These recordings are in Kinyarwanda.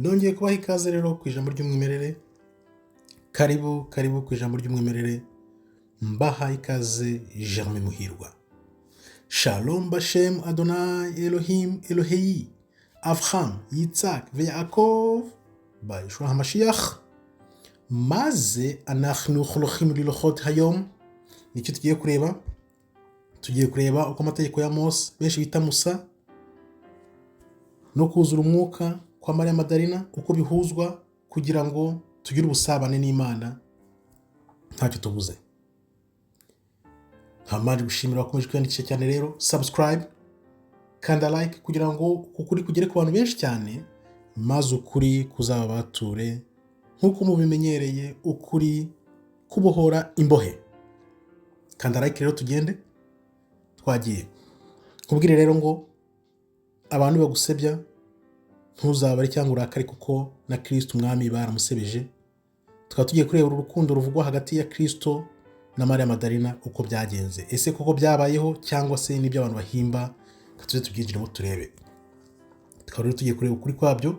Nongeye kubaha ikaze rero ku ijambo ry'umwimerere. Karibu, karibu ku ijambo ry'umwimerere. Mbaha ikaze, Germain Muhirwa. Shalom bashem Adonai Elohim Eloheyi Avraham Yitzhak veYaakov בישוע המשיח. Maze anachnu cholochim lilochot hayom. Nicyo tugiye kureba. Tugiye kureba uko amategeko ya Mose, benshi bita Musa, no kuzura umwuka kwa Mariya Madarina, uko bihuzwa kugira ngo tugire ubusabane n'Imana ntacyo tubuze. Nkamanje gushimira abakomeje kwiyandikisha cyane. Rero subscribe, kanda like, kugira ngo ukuri kugere ku bantu benshi cyane, maze ukuri kuzababature nk'uko mubimenyereye, ukuri kubohora imbohe. Kanda like rero tugende. Twagiye nkubwire rero ngo abantu bagusebya ntuzabare cyangwa urakare, kuko na Kirisito umwami baramusebeje. Tukaba tugiye kureba urukundo ruvugwa hagati ya Kirisito na Mariya Madarina, uko byagenze. Ese koko byabayeho cyangwa se n'ibyo abantu bahimba? Tuze tubyinjiremo turebe. Tukaba rero tugiye kureba ukuri kwabyo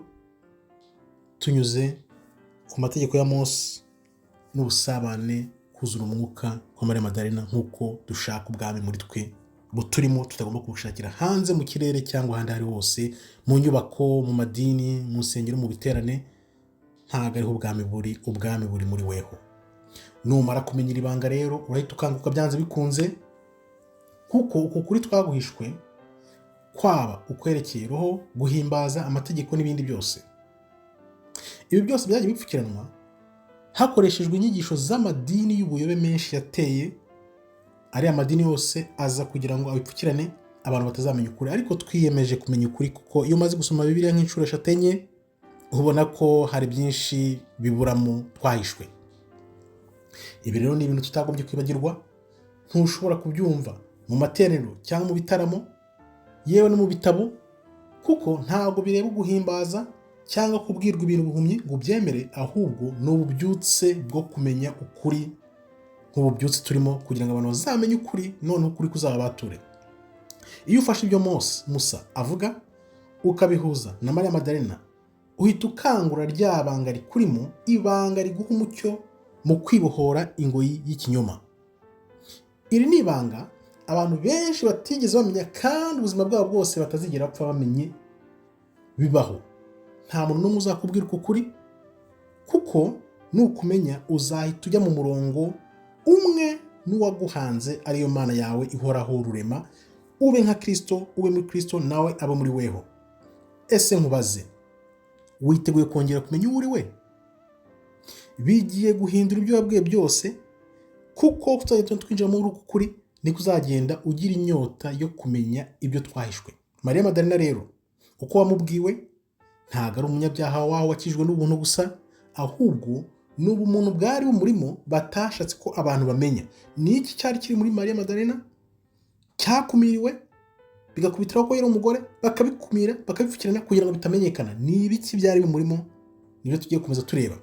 tunyuze ku mategeko ya Mose n'ubusabane, kuzura umwuka kwa Mariya Madarina, nk'uko dushaka ubwami muri twe buturimo, tutagomba kubushakira hanze mu kirere cyangwa ahandi aho ari hose, mu nyubako, mu madini, mu nsengero, mu biterane. Ntabwo ariho ubwami buri. Ubwami buri muri weho. Numara kumenya iri banga rero, urahita ukanguka byanze bikunze, kuko uku kuri twaguhishwe, kwaba ukwerekeye roho, guhimbaza amategeko n'ibindi byose. Ibi byose byagiye bipfukiranwa hakoreshejwe inyigisho z'amadini y'ubuyobe menshi yateye. Ariya madini yose aza kugira ngo abipfukirane, abantu batazamenya ukuri. Ariko twiyemeje kumenya ukuri, kuko iyo umaze gusoma Bibiliya nk'inshuro eshatu, enye, ubona ko hari byinshi biburamo twahishwe. Ibi rero ni ibintu tutagombye kwibagirwa. Ntushobora kubyumva mu materaniro cyangwa mu bitaramo, yewe no mu bitabo, kuko ntabwo bireba guhimbaza cyangwa kubwirwa ibintu buhumyi ngo ubyemere, ahubwo ni ububyutse bwo kumenya ukuri, nk'ububyutse turimo kugira ngo abantu bazamenye ukuri, noneho ukuri kuzababature. Iyo ufashe ibyo Mose, Musa avuga, ukabihuza na Mariya Madarena, uhita ukangura rya banga rikurimo, ibanga riguha umucyo mu kwibohora ingoyi y'ikinyoma. Iri ni ibanga abantu benshi batigeze bamenya, kandi ubuzima bwabo bwose batazigera bapfa bamenye bibaho. Nta muntu n'umwe uzakubwira uko kuri, kuko nukumenya uzahita ujya mu murongo umwe n'uwaguhanze, ariyo Mana yawe ihoraho rurema. Ube nka Kirisito, ube muri Kirisito, nawe abe muri weho. Ese nkubaze, witeguye kongera kumenya uwo uri we? Bigiye guhindura ibyo wabwiye byose, kuko tuzajya twinjira muri uku kuri, niko uzagenda ugira inyota yo kumenya ibyo twahishwe. Mariya Madarina rero, uko wamubwiwe, ntabwo ari umunyabyaha wawe wakijwe n'ubuntu gusa, ahubwo ni ubumuntu bwari bumurimo batashatse ko abantu bamenya. Ni iki cyari kiri muri Mariya Madarina cyakumiriwe, bigakubitiraho ko yari umugore, bakabikumira, bakabipfukirana kugira ngo bitamenyekana? Ni ibiki byari bimurimo? Nibyo tugiye gukomeza tureba.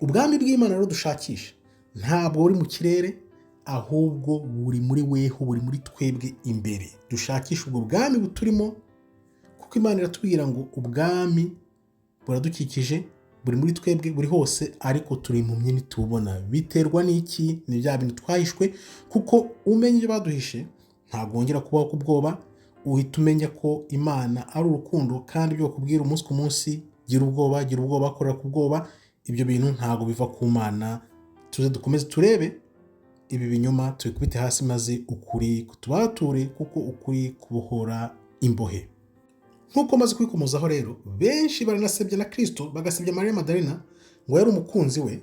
Ubwami bw'Imana rero dushakisha ntabwo buri mu kirere, ahubwo buri muri weho, buri muri twebwe imbere. Dushakisha ubwo bwami buturimo, kuko Imana iratubwira ngo ubwami buradukikije, buri muri twebwe, buri hose, ariko turi impumyi ntitubona. Biterwa n'iki? Ni bya bintu twahishwe, kuko umenya ibyo baduhishe ntabwo wongera kubaho ku bwoba. Uhita umenya ko Imana ari urukundo, kandi ibyo bakubwira umunsi ku munsi, gira ubwoba, gira ubwoba, korera ku bwoba, ibyo bintu ntabwo biva ku Mana. Tuze dukomeze turebe ibi binyoma, tubikubite hasi, maze ukuri kutubature, kuko ukuri kubohora imbohe. Nk'uko maze kubikomozaho rero, benshi baranasebya na Kirisito, bagasebya Mariya Madarena ngo yari umukunzi we,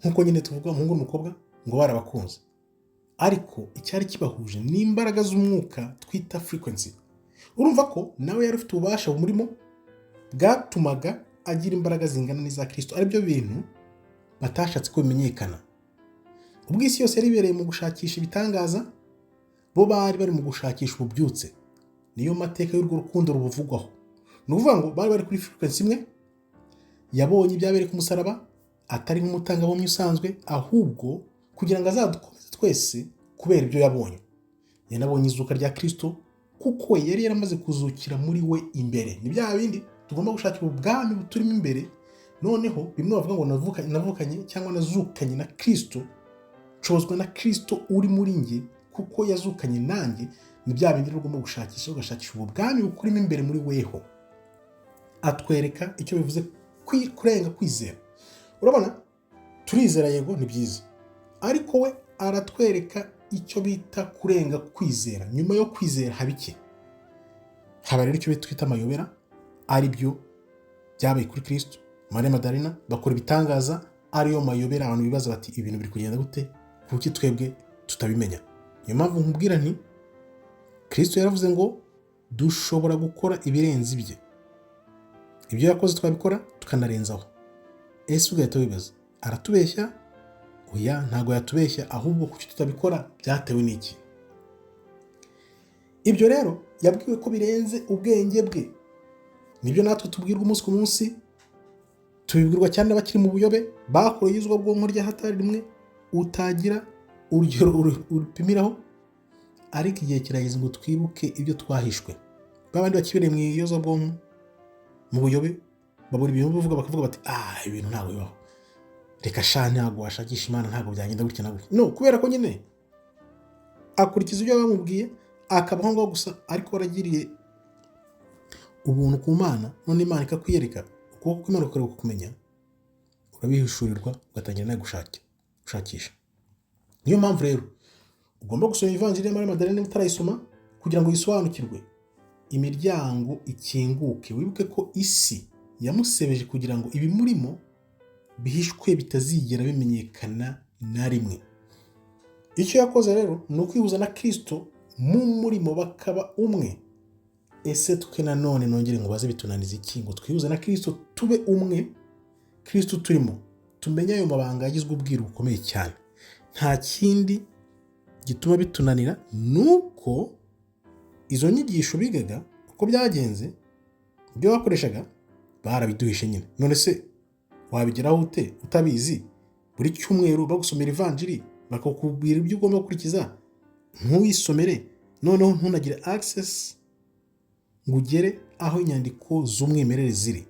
nk'uko nyine tuvuga umuhungu n'umukobwa ngo barabakunze. Ariko icyari kibahuje ni imbaraga z'umwuka twita frequency. Urumva ko nawe yari ufite ububasha bumurimo bwatumaga agira imbaraga zingana n'iza Kirisito, aribyo bintu batashatse ko bimenyekana. Ubwo isi yose yari ibereye mu gushakisha ibitangaza, bo bari bari mu gushakisha ububyutse. Niyo mateka y'urwo rukundo rubuvugwaho. Ni ukuvuga ngo bari bari kuri frequency imwe. Yabonye ibyabereye ku musaraba atari nk'umutangabuhamya usanzwe, ahubwo kugira ngo azadukomeze twese kubera ibyo yabonye. Yanabonye izuka rya Kirisito, kuko yari yaramaze kuzukira muri we imbere. Ni bya bindi. Tugomba gushakira ubwami buturimo imbere. Noneho bimwe bavuga ngo navukanye cyangwa nazukanye na Kirisito, nshobozwa na Kirisito uri muri njye kuko yazukanye nanjye, ni bya bindi rero ugomba gushakisha, ugashakisha ubu bwami bukurimo imbere muri weho. Atwereka icyo bivuze kurenga kwizera. Urabona, turizera, yego, ni byiza, ariko we aratwereka icyo bita kurenga kwizera. Nyuma yo kwizera haba iki? Haba rero icyo twita amayobera, ari byo byabaye kuri Kirisito, Mariya Madarina bakora ibitangaza, ariyo mayobera abantu bibaza bati: "Ibintu biri kugenda gute? Kuki twebwe tutabimenya?" Niyo mpamvu nkubwira nti Kirisito yaravuze ngo dushobora gukora ibirenze ibye. Ibyo yakoze twabikora tukanarenzaho. Ese ugahita wibaza: aratubeshya? Oya, ntabwo yatubeshya, ahubwo kuki tutabikora? Byatewe n'iki? Ibyo rero yabwiwe ko birenze ubwenge bwe, nibyo natwe tubwirwa umunsi ku munsi. Tubibwirwa cyane n'abakiri mu buyobe, bakoreye iyuzwabwonko rya hatari rimwe utagira urugero urupimiraho. Ariko igihe kirageze ngo twibuke ibyo twahishwe. Babandi bakibereye mu iyozabwonko, mu buyobe, babura ibintu bavuga, bakavuga bati: "Ah, ibintu ntabwo bibaho, reka sha, ntabwo washakisha Imana, ntabwo byagenda gutya na gutya." No kubera ko nyine akurikiza ibyo bamubwiye, akabaho ngaho gusa. Ariko waragiriye ubuntu ku Mana, none Imana ikakwiyereka, ukuboko kw'Imana kukareba kukumenya, urabihishurirwa, ugatangira nawe gushakisha. Niyo mpamvu rero ugomba gusoma Ivanjiri ya Mariya Madarena niba utarayisoma, kugira ngo uyisobanukirwe, imiryango ikinguke. Wibuke ko isi yamusebeje kugira ngo ibimurimo bihishwe, bitazigera bimenyekana na rimwe. Icyo yakoze rero ni ukwihuza na Kirisito mu murimo, bakaba umwe. Ese twe nanone, nongere ngo baze, bitunaniza iki ngo twihuze na Kirisito, tube umwe, Kirisito turimo, tumenye ayo mabanga yagizwe ubwiru bukomeye cyane? Nta kindi gituma bitunanira, ni uko izo nyigisho bigaga, uko byagenze, ibyo bakoreshaga barabiduhishe nyine. None se wabigeraho ute utabizi? Buri cyumweru bagusomera Ivanjiri, bakakubwira ibyo ugomba gukurikiza, ntuyisomere, noneho ntunagire access ngo ugere aho inyandiko z'umwimerere ziri.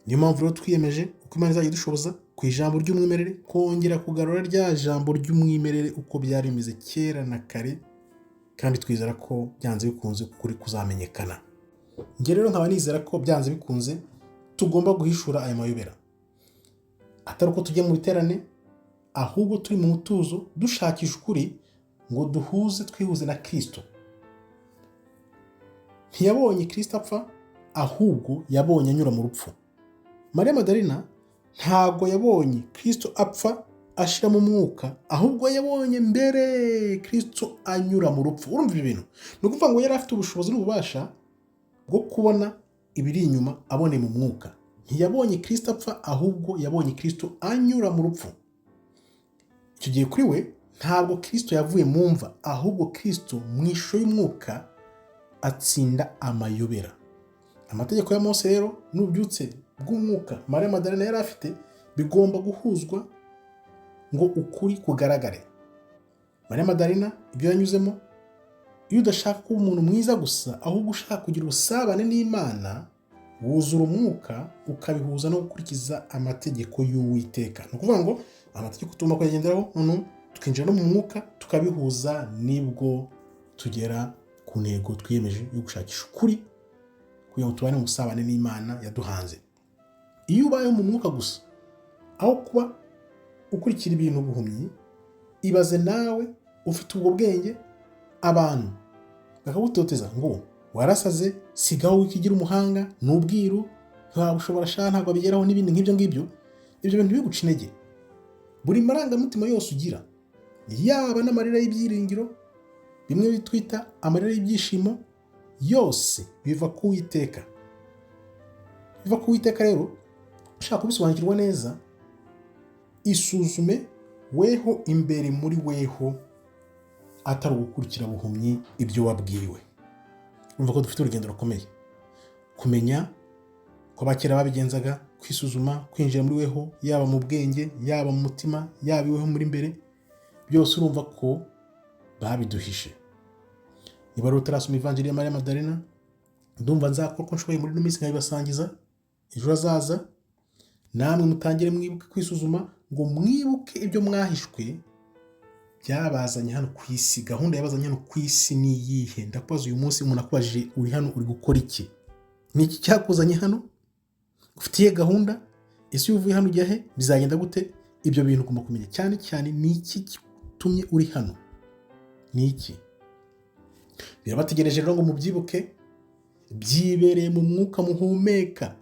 Niyo mpamvu rero twiyemeje, uko Imana izajya idushoboza, ku ijambo ry'umwimerere, kongera kugarura rya jambo ry'umwimerere uko byari bimeze kera na kare, kandi twizera ko byanze bikunze ukuri kuzamenyekana. Njye rero nkaba nizera ko byanze bikunze tugomba guhishura aya mayobera, atari uko tujya mu biterane, ahubwo turi mu mutuzo, dushakisha ukuri ngo duhuze, twihuze na Kirisito. Ntiyabonye Kirisito apfa, ahubwo yabonye anyura mu rupfu. Mariya Madarina ntabwo yabonye Kirisito apfa ashiramo umwuka, ahubwo yabonye mbere Kirisito anyura mu rupfu. Urumva ibi bintu? Ni ukuvuga ngo yari afite ubushobozi n'ububasha bwo kubona ibiri inyuma, aboneye mu mwuka. Ntiyabonye Kirisito apfa, ahubwo yabonye Kirisito anyura mu rupfu. Icyo gihe kuri we ntabwo Kirisito yavuye mu mva, ahubwo Kirisito mu ishusho y'umwuka atsinda amayobera. Amategeko ya Mose rero n'ububyutse bw'umwuka Mariya Madarena yari afite bigomba guhuzwa ngo ukuri kugaragare. Mariya Madarena ibyo yanyuzemo, iyo udashaka kuba umuntu mwiza gusa, ahubwo ushaka kugira ubusabane n'Imana, wuzura umwuka, ukabihuza no gukurikiza amategeko y'Uwiteka. Ni ukuvuga ngo amategeko tugomba kuyagenderaho, noneho tukinjira no mu mwuka, tukabihuza, nibwo tugera ku ntego twiyemeje yo gushakisha ukuri kugira ngo tubane mu busabane n'Imana yaduhanze. Iyo ubayeho mu mwuka gusa aho kuba ukurikira ibintu buhumyi, ibaze nawe ufite ubwo bwenge, abantu bakagutoteza ngo warasaze, sigaho, wikigira umuhanga, ni ubwiru, ntiwabushobora sha, ntabwo wabigeraho, n'ibindi nk'ibyo ngibyo. Ibyo bintu biguca intege. Buri marangamutima yose ugira, yaba n'amarira y'ibyiringiro, bimwe bitwita amarira y'ibyishimo, yose biva ku Uwiteka, biva ku Uwiteka. Rero ushaka kubisobanukirwa neza, isuzume weho imbere muri weho, atari ugukurikira buhumyi ibyo wabwiwe. Urumva ko dufite urugendo rukomeye: kumenya ko abakera babigenzaga, kwisuzuma, kwinjira muri weho, yaba mu bwenge, yaba mu mutima, yaba iweho muri imbere, byose urumva ko babiduhishe. Niba rero utarasoma Ivanjiri ya Mariya Madarena, ndumva nzakora uko nshoboye muri ino minsi nkabibasangiza. Ejo hazaza namwe mutangire mwibuke kwisuzuma, ngo mwibuke ibyo mwahishwe byabazanye hano ku isi. Gahunda yabazanye hano ku isi ni iyihe? Ndakubaza uyu munsi, umuntu akubajije uri hano uri gukora iki? Ni iki cyakuzanye hano? Ufitiye gahunda? Ese iyo uvuye hano ujya he? Bizagenda gute? Ibyo bintu ugomba kumenya cyane cyane, ni iki gitumye uri hano? Ni iki? Birabategereje rero ngo mubyibuke, byibereye mu mwuka muhumeka.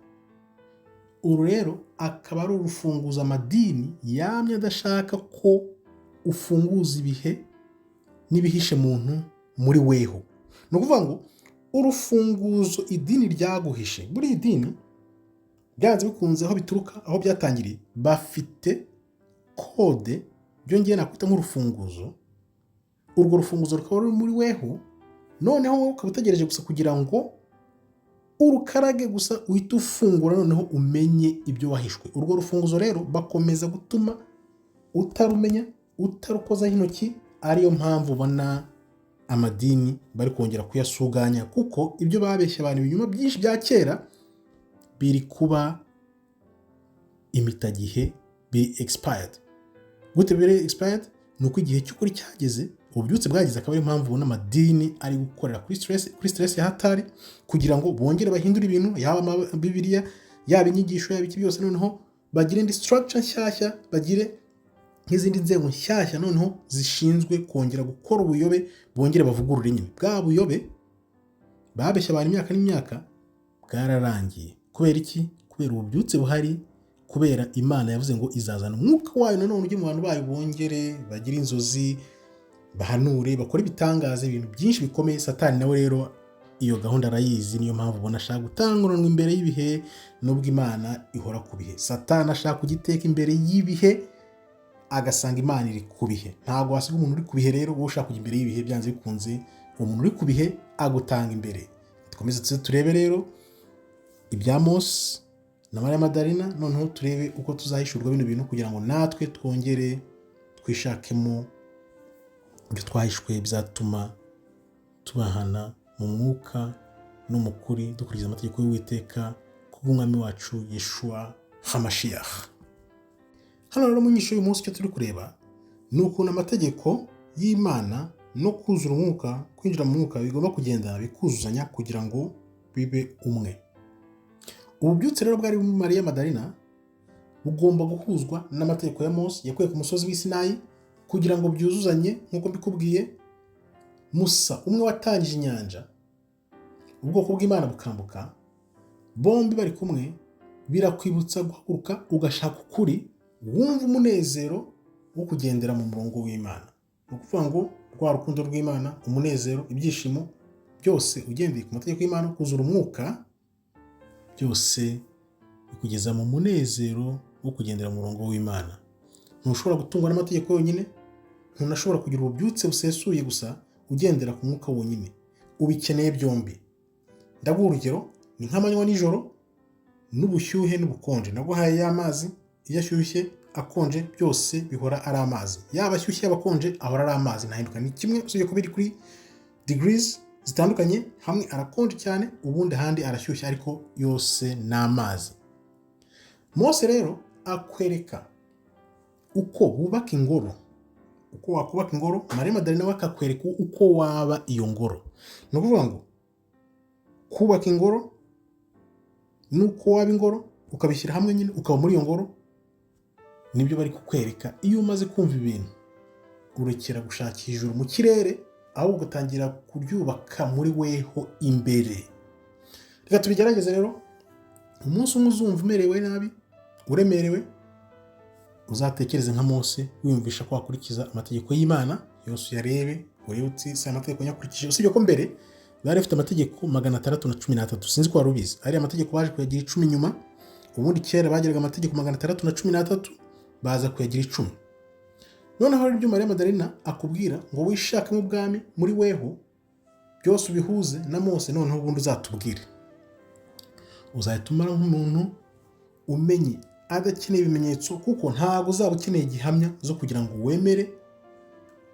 Uru rero akaba ari urufunguzo amadini yamye adashaka ko ufunguza ibihe n'ibihishe muntu muri weho. Ni ukuvuga ngo urufunguzo idini ryaguhishe, buri idini byanze bikunze aho bituruka, aho byatangiriye, bafite code byongeye nakwita nk'urufunguzo. Urwo rufunguzo rukaba ruri muri weho, noneho wowe ukaba utegereje gusa kugira ngo urukarage gusa uhite ufungura, noneho umenye ibyo wahishwe. Urwo rufunguzo rero bakomeza gutuma utarumenya, utarukozaho intoki. Ariyo mpamvu ubona amadini bari kongera kuyasuganya, kuko ibyo babeshya abantu, ibinyoma byinshi bya kera biri kuba imitagihe, biri expired. Gute biri expired? Ni uko igihe cy'ukuri cyageze, ububyutse bwageze. Akaba ariyo mpamvu ubona amadini ari gukorera kuri stress ya hatari, kugira ngo bongere bahindure ibintu, yaba Bibiliya, yaba inyigisho, yaba iki byose, noneho bagire indi structure nshyashya, bagire nk'izindi nzego nshyashya noneho zishinzwe kongera gukora ubuyobe, bongere bavugurure nyine bwa buyobe babeshya abantu imyaka n'imyaka. Bwararangiye. Kubera iki? Kubera ububyutse buhari, kubera Imana yavuze ngo izazana umwuka wayo nanone ujye mu bantu bayo, bongere bagire inzozi, bahanure, bakore ibitangaza, ibintu byinshi bikomeye. Satani nawe rero iyo gahunda arayizi, niyo mpamvu ubona ashaka gutanguranwa imbere y'ibihe, nubwo Imana ihora ku bihe. Satani ashaka kugiteka imbere y'ibihe, agasanga Imana iri ku bihe. Ntabwo wasiga umuntu uri ku bihe rero wowe ushaka kujya imbere y'ibihe. Byanze bikunze uwo muntu uri ku bihe agutanga imbere. Dukomeze tuze turebe rero ibya Mose na Mariya Madarina, noneho turebe uko tuzahishurwa bino bintu kugira ngo natwe twongere twishakemo ibyo twahishwe, bizatuma tubahana mu mwuka no mu kuri, dukurikiza amategeko y'Uwiteka kubw'Umwami wacu Yeshua Hamashiach. Hano rero mu nyigisho y'uyu munsi, icyo turi kureba ni ukuntu amategeko y'Imana no kuzura umwuka, kwinjira mu mwuka, bigomba kugendana bikuzuzanya kugira ngo bibe umwe. Ububyutse rero bwari muri Mariya Madarina bugomba guhuzwa n'amategeko ya Mose yakuye ku musozi w'i Sinayi kugira ngo byuzuzanye. Nk'uko mbikubwiye, Musa umwe watangije inyanja, ubwoko bw'Imana bukambuka, bombi bari kumwe, birakwibutsa guhaguruka ugashaka ukuri, wumva umunezero wo kugendera mu murongo w'Imana. Ni ukuvuga ngo rwa rukundo rw'Imana, umunezero, ibyishimo byose ugendeye ku mategeko y'Imana, kuzura umwuka, byose bikugeza mu munezero wo kugendera mu murongo w'Imana. Ntushobora gutungwa n'amategeko yonyine, ntunashobora kugira ububyutse busesuye gusa ugendera ku mwuka wonyine. Ubikeneye byombi. Ndaguha urugero, ni nk'amanywa nijoro n'ubushyuhe n'ubukonje. Naguhaye y'amazi, iyo ashyushye, akonje, byose bihora ari amazi. Yaba ashyushye, yaba akonje, ahora ari amazi, ntahinduka. Ni kimwe, usibye ko biri kuri degrees zitandukanye. Hamwe arakonje cyane, ubundi ahandi arashyushye, ariko yose ni amazi. Mose rero akwereka uko bubaka ingoro, uko wakubaka ingoro. Mariya Madarina we akakwereka uko waba iyo ngoro. Ni ukuvuga ngo kubaka ingoro n'uko waba ingoro, ukabishyira hamwe nyine, ukaba muri iyo ngoro, nibyo bari kukwereka. Iyo umaze kumva ibintu, urekera gushakira ijuru mu kirere, ahubwo ugatangira kuryubaka muri weho imbere. Reka tubigerageze rero. Umunsi umwe uzumva umerewe nabi, uremerewe, uzatekereze nka Mose wiyumvisha ko wakurikiza amategeko y'Imana yose, uyarebe, urebe uti: "Si amategeko nyakurikije?" Usibye ko mbere bari bafite amategeko 613, sinzi ko wari ubizi. Ariya amategeko baje kuyagira 10 nyuma. Ubundi kera bagiraga amategeko 613, baza kuyagira 10. Noneho hari ibyo Mariya Madarina akubwira ngo wishakemo ubwami muri weho, byose ubihuze na Mose, noneho ubundi uzatubwire. Uzahita umara nk'umuntu umenye adakeneye ibimenyetso, kuko ntabwo uzaba ukeneye gihamya zo kugira ngo wemere.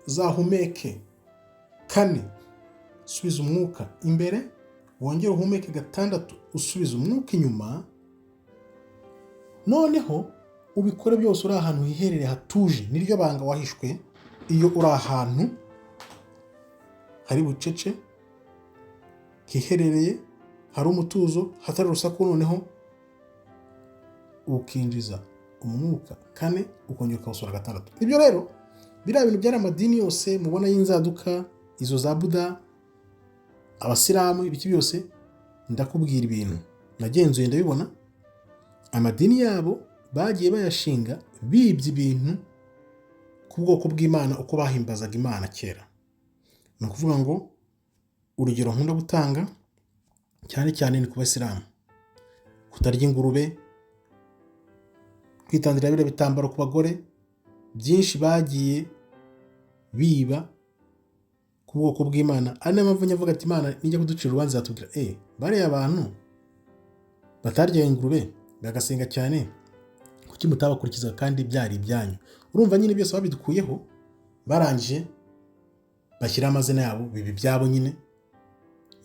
Uzahumeke kane, usubize umwuka imbere, wongere uhumeke gatandatu, usubize umwuka inyuma. Noneho ubikore byose uri ahantu hiherereye hatuje. Niryo banga wahishwe. Iyo uri ahantu hari bucece, hiherereye, hari umutuzo, hatari urusaku, noneho ukinjiza umwuka kane, ukongera ukawusohora gatandatu. Ibyo rero, biriya bintu byari amadini yose mubona y'inzaduka, izo za Buda, Abasilamu, ibiki byose, ndakubwira ibintu nagenzuye ndabibona. Amadini yabo bagiye bayashinga bibye ibintu ku bwoko bw'Imana, uko bahimbazaga Imana kera. Ni ukuvuga ngo urugero nkunda gutanga cyane cyane ni ku Basilamu: kutarya ingurube, kwitandira biriya bitambaro ku bagore, byinshi bagiye biba ku bwoko bw'Imana. Ari nayo mpamvu nyavuga ati Imana nijya kuducira urubanza izatubwira: "Bariya bantu batarya ingurube bagasenga cyane, kuki mutabakurikizaga kandi byari ibyanyu?" Urumva nyine byose babidukuyeho, barangije bashyiraho amazina yabo, biba ibyabo nyine.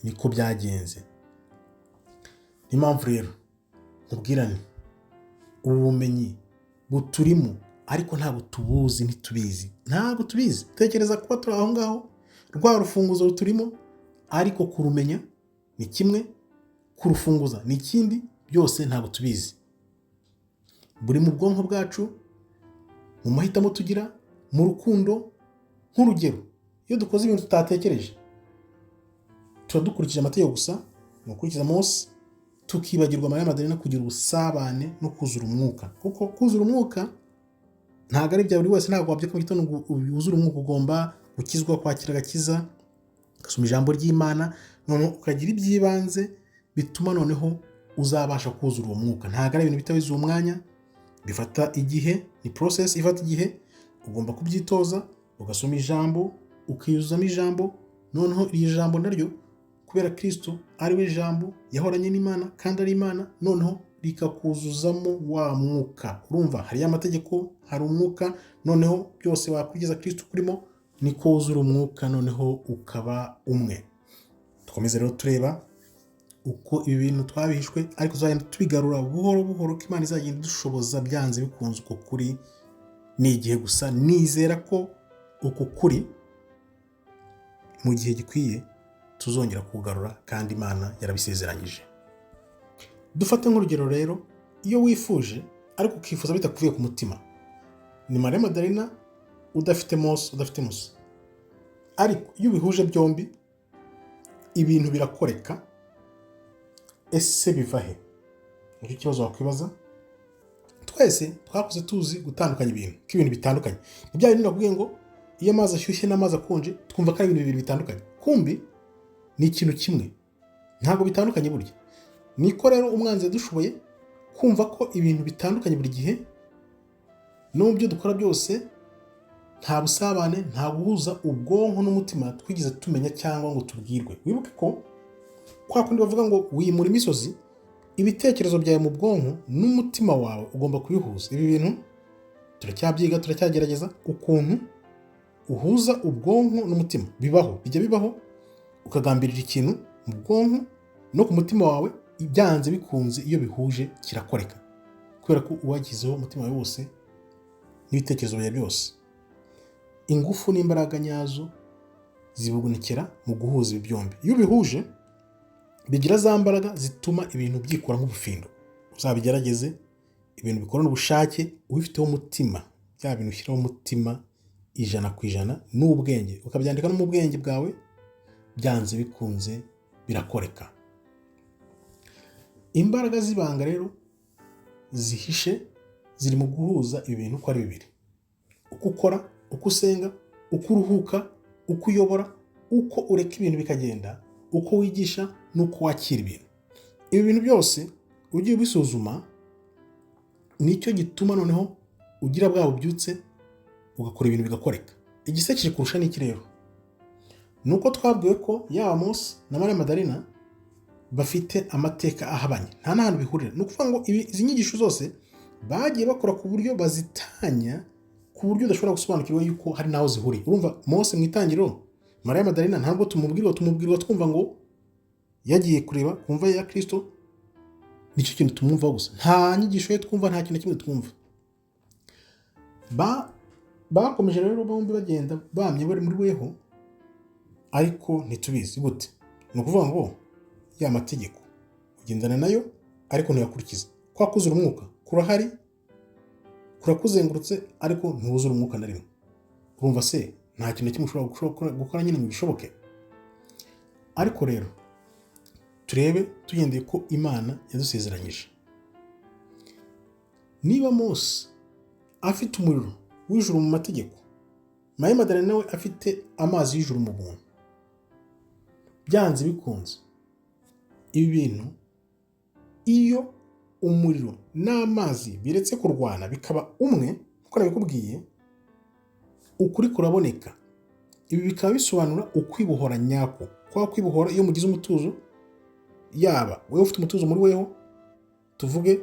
Niko byagenze. Niyo mpamvu rero nkubwirane ubu bumenyi buturimo, ariko ntabwo tubuzi, ntitubizi, ntabwo tubizi. Tekereza kuba turi aho ngaho, rwa rufunguzo ruturimo, ariko kurumenya ni kimwe, kurufunguza ni ikindi. Byose ntabwo tubizi. Buri mu bwonko bwacu, mu mahitamo tugira, mu rukundo. Nk'urugero, iyo dukoze ibintu tutatekereje, tuba dukurikije amategeko gusa, ni ukurikiza Mose, tukibagirwa Mariya Madarena, kugira ubusabane no kuzura umwuka. Kuko kuzura umwuka ntabwo ari ibya buri wese. Ntabwo wabyuka mu gitondo ngo wuzure umwuka. Ugomba gukizwa, kwakira agakiza, ugasoma ijambo ry'Imana, noneho ukagira iby'ibanze bituma noneho uzabasha kuzura uwo mwuka. Ntabwo ari ibintu bihita bizuba umwanya, bifata igihe, ni process ifata igihe. Ugomba kubyitoza, ugasoma ijambo, ukiyuzuzamo ijambo. Noneho iryo jambo naryo, kubera Kirisito ari we jambo yahoranye n'Imana kandi ari Imana, noneho rikakuzuzamo wa mwuka. Urumva hariyo amategeko, hari umwuka. Noneho byose wakurikiza Kirisito kurimo, niko wuzura umwuka, noneho ukaba umwe. Dukomeze rero tureba uko ibi bintu twabihishwe, ariko tuzagenda tubigarura buhoro buhoro, ko Imana izagenda idushoboza byanze bikunze. Uko kuri ni igihe gusa. Nizera ko uku kuri mu gihe gikwiye tuzongera kugarura, kandi Imana yarabisezeranyije. Dufate nk'urugero rero: iyo wifuje ariko ukifuza bitakuvuye ku mutima, ni Mariya Madarena udafite Mose, udafite Musa. Ariko iyo ubihuje byombi, ibintu birakoreka. Ese biva he? Nicyo kibazo wakwibaza. Twese twakuze tuzi gutandukanya ibintu, ko ibintu bitandukanye. Ni bya bindi nakubwiye ngo iyo amazi ashyushye n'amazi akonje, twumva ko ari ibintu bibiri bitandukanye, kumbi ni ikintu kimwe, ntabwo bitandukanye burya. Niko rero umwanzi yadushoboye kumva ko ibintu bitandukanye buri gihe. No mu byo dukora byose, nta busabane, nta guhuza ubwonko n'umutima twigeze tumenya cyangwa ngo tubwirwe. Wibuke ko kwa kundi bavuga ngo wimura imisozi, ibitekerezo byawe mu bwonko n'umutima wawe ugomba kubihuza. Ibi bintu turacyabyiga, turacyagerageza ukuntu uhuza ubwonko n'umutima. Bibaho, bijya bibaho, ukagambirira ikintu mu bwonko no ku mutima wawe, byanze bikunze iyo bihuje kirakoreka, kubera ko uwagizeho umutima wawe wose n'ibitekerezo byawe byose, ingufu n'imbaraga nyazo zibonekera mu guhuza ibi byombi. Iyo ubihuje, bigira za mbaraga zituma ibintu byikora nk'ubufindo. Uzabigerageze, ibintu bikorana ubushake ubifiteho umutima, bya bintu ushyiraho umutima 100% n'ubwenge, ukabyandika no mu bwenge bwawe, byanze bikunze birakoreka. Imbaraga z'ibanga rero zihishe ziri mu guhuza ibi bintu uko ari bibiri: uko ukora, uko usenga, uko uruhuka, uko uyobora, uko ureka ibintu bikagenda, uko wigisha n'uko wakira ibintu. Ibi bintu byose ugiye ubisuzuma, nicyo gituma noneho ugira bwa bubyutse, ugakora ibintu bigakoreka. Igisekeje kurusha ni iki rero? Ni uko twabwiwe ko yaba Mose na Mariya Madarina bafite amateka ahabanye, nta n'ahantu bihurira. Ni ukuvuga ngo izi nyigisho zose bagiye bakora ku buryo bazitanya, ku buryo udashobora gusobanukirwa yuko hari n'aho zihuriye. Urumva Mose mu itangiriro, Mariya Madarina ntabwo tumubwirwa, tumubwirwa twumva ngo yagiye kureba ku mva ya Kirisito. Nicyo kintu tumwumvaho gusa, nta nyigisho ye twumva, nta kintu na kimwe twumva. Bakomeje rero bombi bagenda bamye bari muri weho, ariko ntitubizi gute. Ni ukuvuga ngo ya mategeko ugendana nayo ariko ntuyakurikiza. Kwa kuzura umwuka kurahari, kurakuzengurutse, ariko ntiwuzura umwuka na rimwe. Urumva se nta kintu na kimwe ushobora gukora nyine ngo gishoboke. Ariko rero turebe tugendeye ko Imana yadusezeranyije. Niba Mose afite umuriro w'ijuru mu mategeko, Mariya Madarena nawe afite amazi y'ijuru mu buntu, byanze bikunze ibi bintu, iyo umuriro n'amazi biretse kurwana bikaba umwe, nk'uko nabikubwiye, ukuri kuraboneka. Ibi bikaba bisobanura ukwibohora nyako. Kwa kwibohora, iyo mugize umutuzo, yaba wowe ufite umutuzo muri weho, tuvuge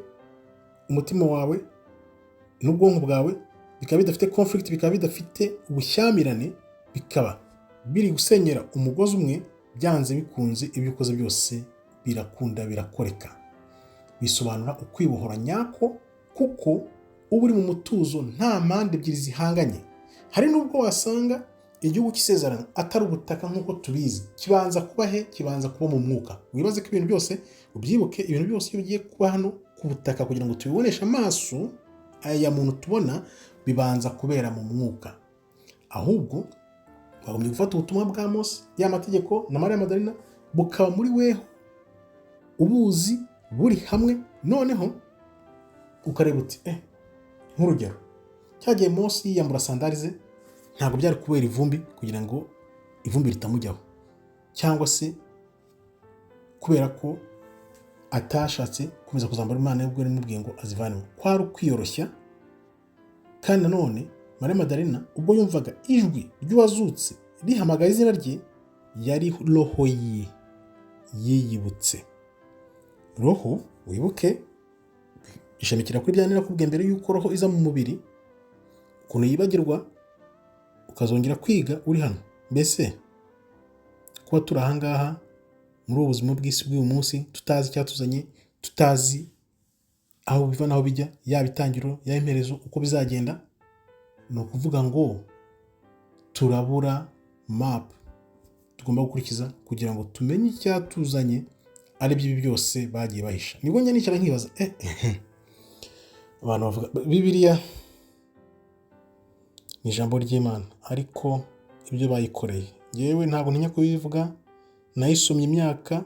umutima wawe n'ubwonko bwawe bikaba bidafite conflict, bikaba bidafite ubushyamirane, bikaba biri gusenyera umugozi umwe, byanze bikunze ibyo ukoze byose birakunda, birakoreka. Bisobanura ukwibohora nyako, kuko uba uri mu mutuzo, nta mpande ebyiri zihanganye. Hari n'ubwo wasanga igihugu cy'isezerano atari ubutaka nk'uko tubizi. Kibanza kuba he? Kibanza kuba mu mwuka. Wibaze ko ibintu byose, ubyibuke, ibintu byose iyo bigiye kuba hano ku butaka kugira ngo tubiboneshe amaso aya muntu tubona, bibanza kubera mu mwuka. Ahubwo bagombye gufata ubutumwa bwa Mose, ya mategeko na Mariya Madarena, bukaba muri weho, ubuzi buri hamwe. Noneho ukareba uti nk'urugero, cyagiye Mose yiyambura sandali ze, ntabwo byari kubera ivumbi, kugira ngo ivumbi ritamujyaho, cyangwa se kubera ko atashatse gukomeza kuzambara Imana ubwo yarimubwiye ngo azivanemo. Kwari ukwiyoroshya. Kandi nanone Mariya Madarena, ubwo yumvaga ijwi ry'uwazutse rihamagaye izina rye, yari roho ye yiyibutse. Roho, wibuke, ishamikira kuri bya nakubwiye mbere y'uko roho iza mu mubiri, ukuntu yibagirwa, ukazongera kwiga uri hano. Mbese kuba turi ahangaha muri ubu buzima bw'isi bw'uyu munsi, tutazi icyatuzanye, tutazi aho biva n'aho bijya, yaba itangiriro, yaba iherezo, uko bizagenda, ni ukuvuga ngo turabura map tugomba gukurikiza kugira ngo tumenye icyatuzanye, ari byo ibi byose bagiye bahisha. Nibwo njya nicara nkibaza, abantu bavuga Bibiliya ni ijambo ry'Imana, ariko ibyo bayikoreye, yewe ntabwo ntinya kubivuga. Nayisomye imyaka,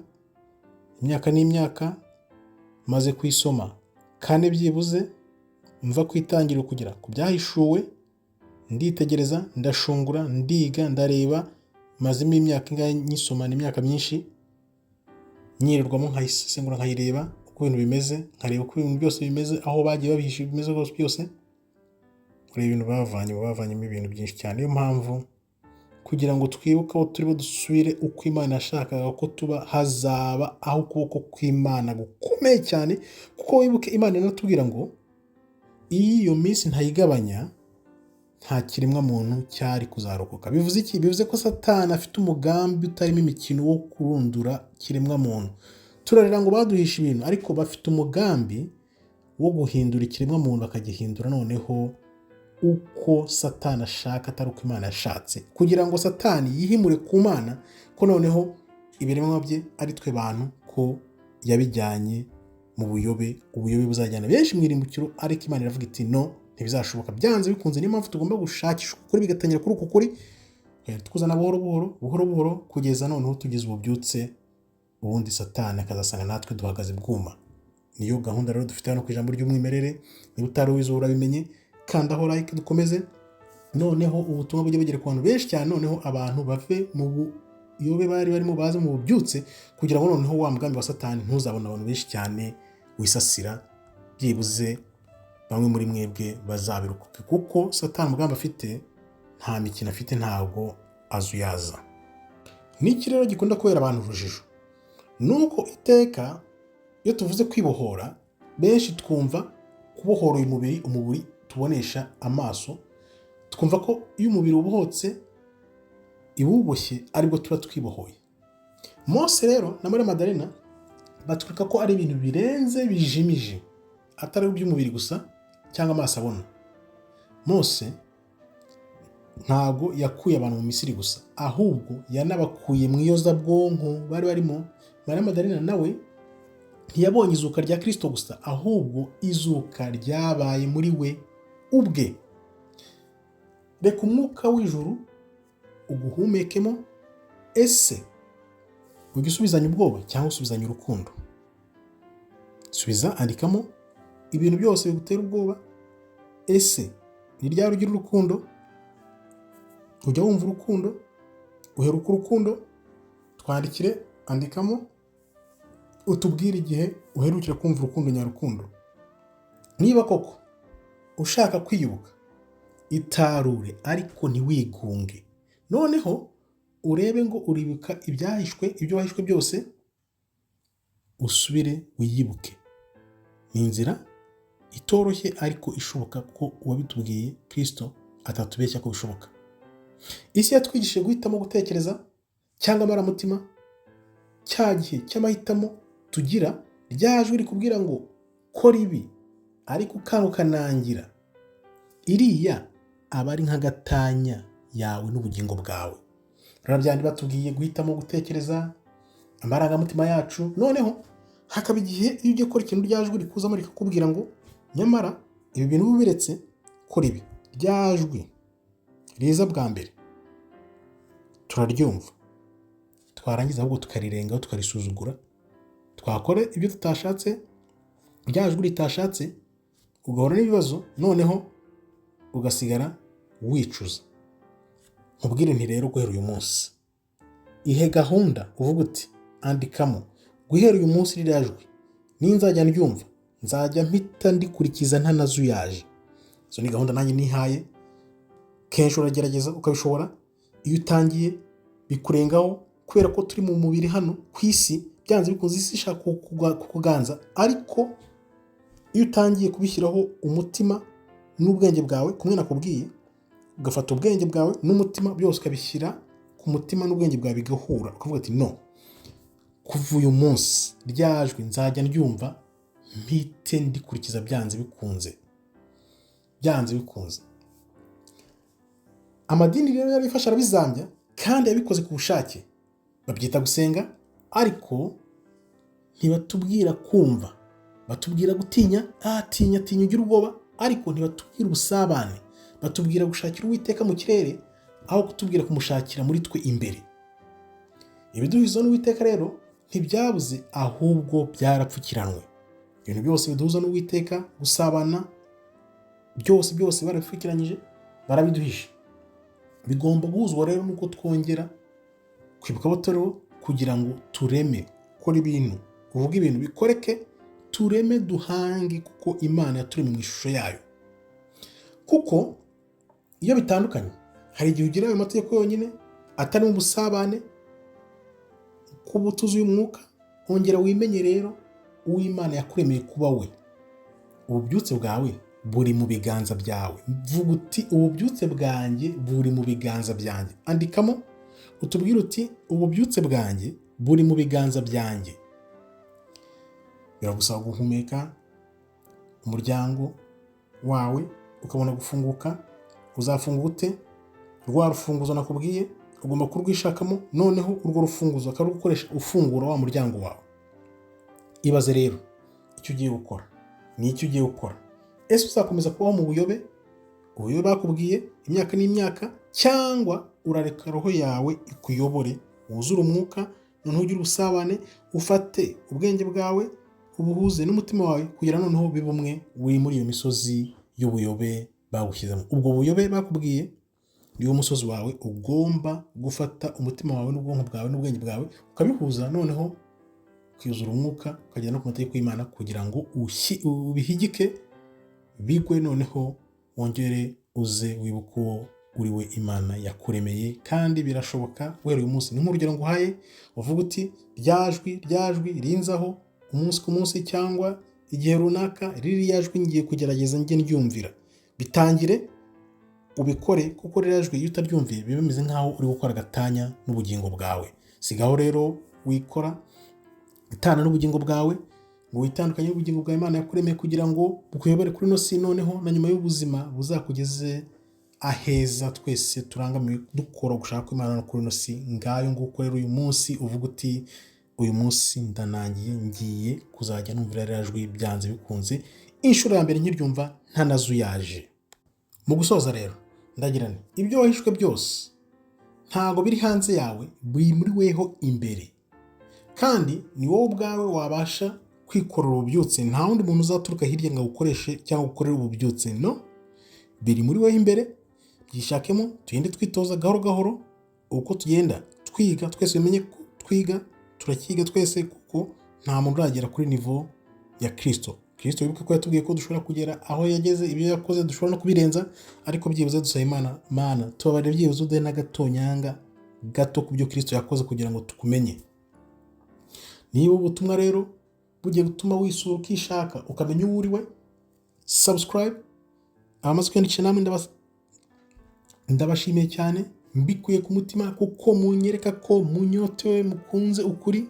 imyaka n'imyaka, maze kuyisoma kane byibuze, mva ku itangiriro kugera ku Byahishuwe, nditegereza, ndashungura, ndiga, ndareba. Mazemo imyaka ingahe nyisoma? Ni imyaka myinshi nyirirwamo, nkayisesengura, nkayireba uko ibintu bimeze, nkareba uko ibintu byose bimeze, aho bagiye babihisha bimeze rwose byose. Ureba ibintu bavanyemo ibintu byinshi cyane. Niyo mpamvu kugira ngo twibuke aho turibo, dusubire uko Imana yashakaga ko tuba, hazaba aho ukuboko kw'Imana gukomeye cyane. Kuko wibuke, Imana inatubwira ngo iyo iyo minsi ntayigabanya, nta kiremwa muntu cyari kuzarokoka. Bivuze iki? Bivuze ko Satani afite umugambi utarimo imikino wo kurundura kiremwa muntu. Turarira ngo baduhishe ibintu, ariko bafite umugambi wo guhindura ikiremwa muntu, bakagihindura noneho uko Satani ashaka, atari uko Imana yashatse, kugira ngo Satani yihimure ku Mana ko noneho ibiremwa bye ari twe bantu, ko yabijyanye mu buyobe, ubuyobe buzajyana benshi mu irimbukiro. Ariko Imana iravuga iti: "No, ntibizashoboka byanze bikunze." Niyo mpamvu tugomba gushakisha ukuri, bigatangira kuri uku kuri, tukuzana buhoro buhoro, buhoro buhoro, kugeza noneho tugize ububyutse, ubundi Satani akazasanga natwe duhagaze bwuma. Niyo gahunda rero dufite hano ku Ijambo ry'Umwimerere. Niba utari uwize, urabimenye, kandaho like, dukomeze noneho ubutumwa bujye bugera ku bantu benshi cyane, noneho abantu bave mu buyobe bari barimo baze mu bubyutse, kugira ngo noneho wa mugambi wa Satani ntuzabone abantu benshi cyane wisasira. Byibuze bamwe muri mwebwe bazabirokoke, kuko Satani umugambi afite nta mikino afite, ntabwo azuyaza. N'iki rero gikunda kubera abantu urujijo ni uko iteka iyo tuvuze kwibohora, benshi twumva kubohora uyu mubiri, umubiri tubonesha amaso. Twumva ko iyo umubiri ubohotse iwuboshye, aribwo tuba twibohoye. Mose rero na Mariya Madarena Batwereka ko ari ibintu birenze, bijimije, atari iby'umubiri gusa cyangwa amaso abona. Mose ntabwo yakuye abantu mu Misiri gusa, ahubwo yanabakuye mu iyozabwonko bari barimo. Mariya Madarina nawe ntiyabonye izuka rya Kirisito gusa, ahubwo izuka ryabaye muri we ubwe. Reka umwuka w'ijuru uguhumekemo. Ese ujya usubizanya ubwoba cyangwa usubizanya urukundo? Subiza, andikamo ibintu byose bigutera ubwoba. Ese ni ryari ugira urukundo? Ujya wumva urukundo? Uheruka urukundo? Twandikire, andikamo, utubwire igihe uherukira kumva urukundo nyarukundo. Niba koko ushaka kwiyubuka, itarure ariko ntiwigunge. Noneho urebe ngo uribuka ibyahishwe, ibyo wahishwe byose, usubire wiyibuke. Ni inzira itoroshye ariko ishoboka, kuko uwabitubwiye Kirisito atatubeshya ko bishoboka. Isi yatwigishije guhitamo gutekereza cyangwa amarangamutima. Cya gihe cy'amahitamo tugira, rya jwi rikubwira ngo kora ibi, ariko ukanga, ukanangira, iriya aba ari nk'agatanya yawe n'ubugingo bwawe. Rero batubwiye guhitamo gutekereza amarangamutima yacu. Noneho hakaba igihe iyo ugiye gukora ikintu, rya jwi rikuzamo rikakubwira ngo nyamara ibi bintu ubiretse, kora ibi. Rya jwi riza bwa mbere turaryumva, twarangiza ahubwo tukarirengaho, tukarisuzugura, twakora ibyo tutashatse, rya jwi ritashatse, ugahura n'ibibazo, noneho ugasigara wicuza. Nkubwire nti rero, guhera uyu munsi ihe gahunda, uvuga uti andikamo: guhera uyu munsi ririya jwi ninzajya ndyumva, nzajya mpita ndikurikiza ntanazuyaje. Izo ni gahunda nanjye nihaye. Kenshi uragerageza ukabishobora, iyo utangiye bikurengaho, kubera ko turi mu mubiri hano ku isi. Byanze bikunze isi ishaka kukuganza, ariko iyo utangiye kubishyiraho umutima n'ubwenge bwawe, kumwe nakubwiye, ugafata ubwenge bwawe n'umutima byose, ukabishyira ku mutima n'ubwenge bwawe bigahura, ukavuga ati no, kuva uyu munsi rya jwi nzajya ndyumva mpite ndikurikiza byanze bikunze, byanze bikunze. Amadini rero yarabifashe arabizambya, kandi yabikoze ku bushake. Babyita gusenga, ariko ntibatubwira kumva, batubwira gutinya. Ah, tinya, tinya, ugira ubwoba, ariko ntibatubwira ubusabane. Batubwira gushakira Uwiteka mu kirere aho kutubwira kumushakira muri twe imbere. Ibiduhuza n'Uwiteka rero ntibyabuze, ahubwo byarapfukiranwe. Ibintu byose biduhuza n'Uwiteka, gusabana, byose byose barabipfukiranyije, barabiduhisha. Bigomba guhuzwa rero nuko twongera kwibuka abo turiho kugira ngo tureme. Kora ibintu, uvuge ibintu bikoreke, tureme, duhange, kuko Imana yaturemye mu ishusho yayo. Kuko iyo bitandukanye, hari igihe ugira ayo mategeko yonyine atarimo ubusabane, kuba utuzuye umwuka. Ongera wimenye rero uw'Imana yakuremeye kuba we. Ububyutse bwawe buri mu biganza byawe. Vuga uti ububyutse bwanjye buri mu biganza byanjye. Andikamo utubwire uti ububyutse bwanjye buri mu biganza byanjye. Biragusaba guhumeka umuryango wawe ukabona gufunguka. Uzafunga ute? Rwa rufunguzo nakubwiye ugomba kurwishakamo, noneho urwo rufunguzo ukarukoresha ufungura wa muryango wawe. Ibaze rero icyo ugiye gukora. Ni icyo ugiye gukora. Ese uzakomeza kubaho mu buyobe, ubuyobe bakubwiye imyaka n'imyaka, cyangwa urareka roho yawe ikuyobore, wuzure umwuka, noneho ugire ubusabane, ufate ubwenge bwawe ubuhuze n'umutima wawe, kugira noneho bibe umwe uri muri iyo misozi y'ubuyobe bawushyizemo? Ubwo buyobe bakubwiye niwo musozi wawe. Ugomba gufata umutima wawe n'ubwonko bwawe n'ubwenge bwawe ukabihuza, noneho ukuzura umwuka, ukagera no ku mategeko y'Imana, kugira ngo ubihigike bigwe, noneho wongere uze wibuke uwo uri we Imana yakuremeye. Kandi birashoboka guhera uyu munsi. Ni nk'urugero nguhaye, uvuga uti rya jwi, rya jwi rinzaho umunsi ku munsi cyangwa igihe runaka, ririya jwi ngiye kugerageza njye ndyumvira. Bitangire ubikore, kuko ririya jwi iyo utaryumviye biba bimeze nk'aho uri gukora agatanya n'ubugingo bwawe. Sigaho rero wikora. Itana n'ubugingo bwawe, ngo witandukanye n'ubugingo bwawe Imana yakuremeye kugira ngo bukuyobore kuri ino si, noneho na nyuma y'ubuzima buzakugeze aheza twese turangamiwe dukora gushaka kw'Imana no kuri ino si. Ngayo nguko rero, uyu munsi uvuga uti: "Uyu munsi ndanangiye, ngiye kuzajya numva ririya jwi byanze bikunze." Inshuro ya mbere nkiryumva ntanazuyaje. Mu gusoza rero ndagira nti: ibyo wahishwe byose ntabwo biri hanze yawe, biri muri weho imbere, kandi ni wowe ubwawe wabasha kwikorera ububyutse. Nta wundi muntu uzaturuka hirya ngo awukoreshe cyangwa ukorere ububyutse. No biri muri wowe imbere, byishakemo. Tugende twitoza gahoro gahoro uko tugenda twiga twese. Bimenye ko twiga, turakiga twese, kuko nta muntu uragera kuri niveau ya Kirisito. Kirisito, wibuke ko yatubwiye ko dushobora kugera aho yageze, ibyo yakoze dushobora no kubirenza, ariko byibuze dusaba Imana: "Mana, tubabarire, byibuze uduhe n'agatonyanga gato ku byo Kirisito yakoze kugira ngo tukumenye." Niba ubutumwa rero bugiye gutuma wisura, ukishaka, ukamenya uwo uri we, subscribe. Abamaze kwiyandikisha namwe ndabashimiye cyane mbikuye ku mutima, kuko munyereka ko munyotewe, mukunze ukuri.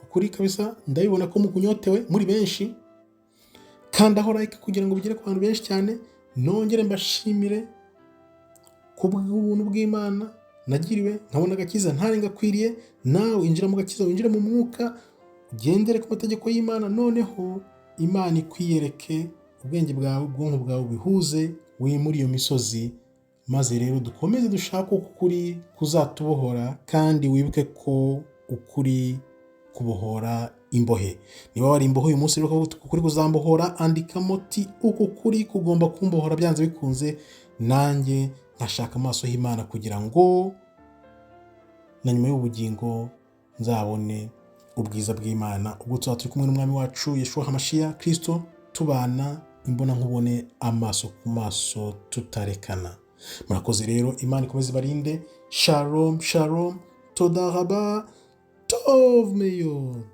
Ukuri kabisa ndabibona ko mukunyotewe muri benshi. Kandi aho like kugira ngo bigere ku bantu benshi cyane. Nongere mbashimire ku bw'ubuntu bw'Imana nagiriwe, nkabona agakiza ntari ngakwiriye. Nawe injira mu gakiza, winjire mu mwuka, ugendere ku mategeko y'Imana, noneho Imana ikwiyereke, ubwenge bwawe, ubwonko bwawe bihuze, wimure iyo misozi. Maze rero dukomeze dushake ukuri kuzatubohora. Kandi wibuke ko ukuri kubohora imbohe. Niba wari imbohe uyu munsi rero ukavuga uti: "Ukuri kuzambohora," andikamo uti: "Uku kuri kugomba kumbohora byanze bikunze, nanjye nkashaka amaso y'Imana kugira ngo na nyuma y'ubugingo nzabone ubwiza bw'Imana, ubwo tuzaba turi kumwe n'Umwami wacu Yeshua Hamashiya Kirisito, tubana imbonankubone, amaso ku maso, tutarekana." Murakoze rero, Imana ikomeze ibarinde. Shalom shalom, toda raba, tov meod.